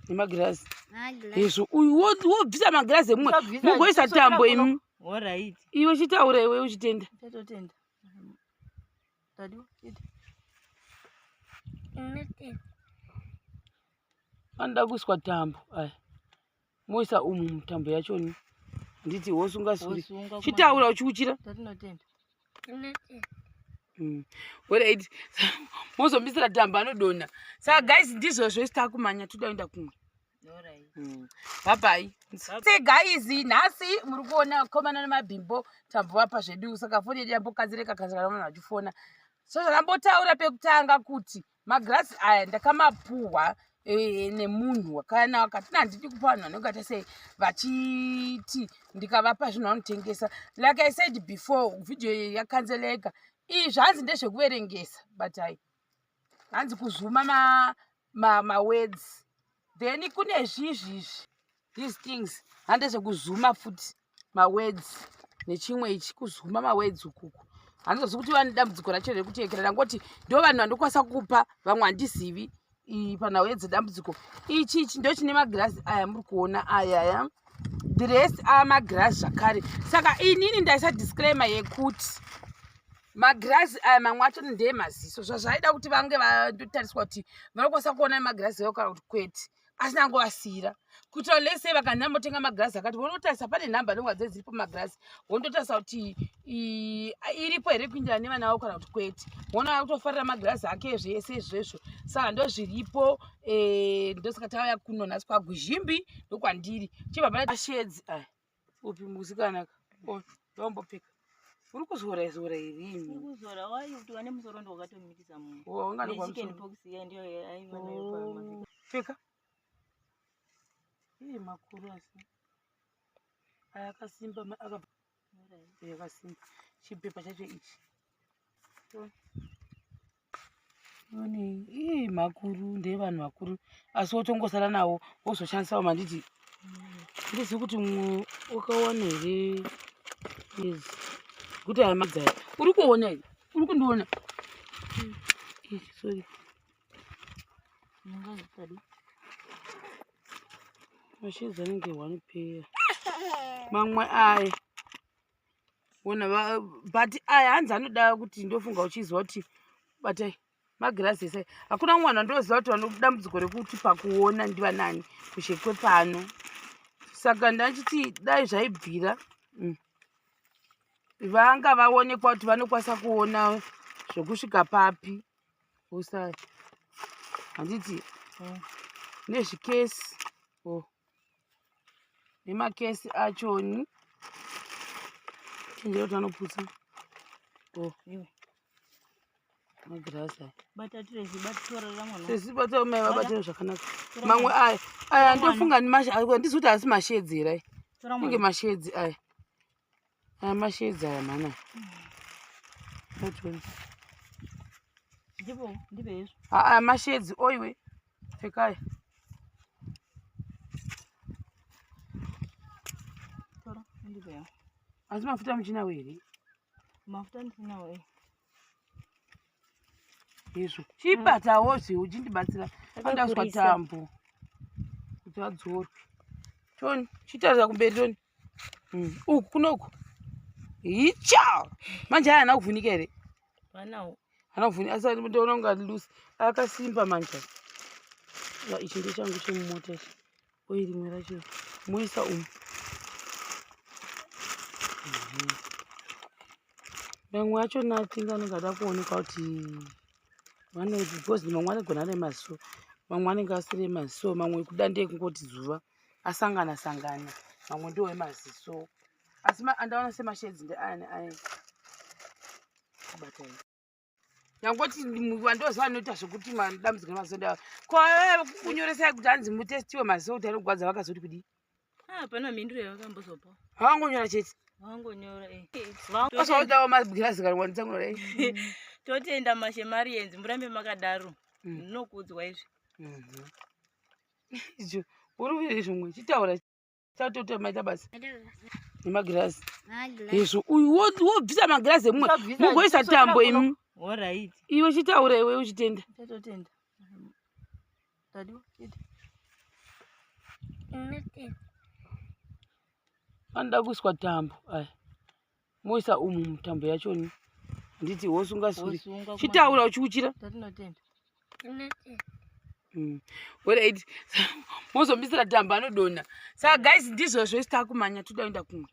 Nemagirazi. Hezvo uyu wobvisa magirazi emumwe mugoisa tambo imi. Iwe chitaura iwe uchitenda. Anoda kuiswa tambo aya. Moisa umu mutambo yachoni. Handiti wosunga suri. Chitaura uchiuchira. Alright. Mozombisira tambo anodonha. Saka guys ndizvozvo isu takumanya toda kuenda kumwe. Bye bye. Se guys nhasi muri kuona komana nemabhimbo tambovapa zvedu saka foni yedu yambokadzireka kazara vanhu vachifona. So zvandambotaura pekutanga kuti magirazi aya ndakamapuhwa e, nemunhu wakana akati handidi kupa vanhu vanenge vaita sei vachiti ndikavapa zvinhu vanotengesa like I said before video iyi yakanzeleka iyi zvanzi ndezvekuverengesa but hai hanzi kuzuma mawords ma, ma then kune zvizvizvi these things handezvekuzuma futi mawords nechimwe ichi kuzuma mawords ukuku handizozi kuti vane dambudziko racho rekuti ekera ndangoti ndo vanhu vandokwanisa kupa vamwe handizivi panhau yedzedambudziko ichi ichi ndo chine magirazi aya muri kuona ayaya the rest amagirazi zvakare saka inini ndaisa disclaimer yekuti magirazi aya mamwe acho ndeemaziso zvazvaida kuti vange vandotariswa kuti vanokwanisa kuona magirazi ayo kana kuti kwete asina angovasiira kuitira lese vakanambotenga magirazi akati vonotarisa pane nhamba nonga dze dziripo magirazi vondotarisa kuti iripo here kuindira nevana vavo kana kuti kwete vona kutofarira magirazi ake zvese izvezvo saka ndozviripo eh, ndosaka tauya kuno nhasi kwaguzhimbi ndokwandiri chibva pana shedzi aya upi musikana ka ndombopfeka uri kuzora zora irini kuzora wai kuti wane musoro ndo wakatomitisa munhu chicken pox iya ndiyo aiva nayo pa pfeka ii makuru asi aya akasimba akasimba chipepa chacho ichi Ii makuru ndeevanhu vakuru asi wotongosara nawo wozoshandisawo manditi ndizivi kuti mumwe wakawana here idzi kuti aya madzaya uri kuona here uri kundiona sorry mashedzi anenge one pair mamwe aya ona but aya hanzi anoda kuti ndofunga uchiziva kuti batai magirazi ese hakuna mwana ndoziva kuti vanodambudziko rekuti pakuona ndivanani kushe kwepano saka ndachiti dai zvaibvira mm. vanga vaonekwa kuti vanokwanisa kuona zvokusvika papi usai handiti nezvikesi oh. Nemakesi achoni chenjera kuti anoputsa oh iwe magirazi aya bata tirezi bata mwana sesi bata mai vabatira zvakanaka mamwe aya aya ndofunga handizi kuti asi mashedzi here aya inge mashedzi aya aya mashedzi aya mhana ndipo ndipe izvo aya mashedzi oiwe pfekai tora ndipe asi mafuta muchinawo here mafuta ndinawo eh izvo chibatawo zve uchindibatsira andauswa tambo kuti adzorwe toni chitarisa kumberi toni hmm, uku kunoku icha manje aya haana kuvhunika here haana kuvhunika asi ndoona kunga lusi akasimba manje ichi ndechangu chemumota ichi oyi rimwe racho moisa umu mhm. Mamwe acho I think anenge ada kuonekwa kuti vane because mamwe anogona ane maziso mamwe anenge asiri emaziso mamwe kuda ndeekungoti zuva asangana sangana mamwe ndiwo emaziso asi andaona semashedzi ndeaya neaya kubatai nyangoti vandoziva vanoita zvekuti madambudziko emaziso ndeava ko kunyoresai kuti hanzi mutestiwe maziso kuti anogwadza vakazoti kudii Hapana mhinduro yavakambozopa. Havangonyora chete. Vangonyora eh. Vasodawo magirazi kana wanitsa kunyora eh. Totenda mashemarians murambe makadaro. Ndinokudzwa izvi. Mhm. Izvo uri kuita zvimwe chitaura chatota maita basa. Nemagirazi. Izvo uyu wobvisa magirazi emumwe mugoisa tambo imi. Alright. Iwe chitaura iwe uchitenda. Tatotenda. Tadiwa chete. Anoda kuiswa tambo aya, moisa umu mutambo yachoni, handiti? Wosunga suri. Chitaura uchiuchira. Alright, mozomisira tambo anodonha. Saka guys, ndizvozvo, isi takumanya, toda kuenda kumwe.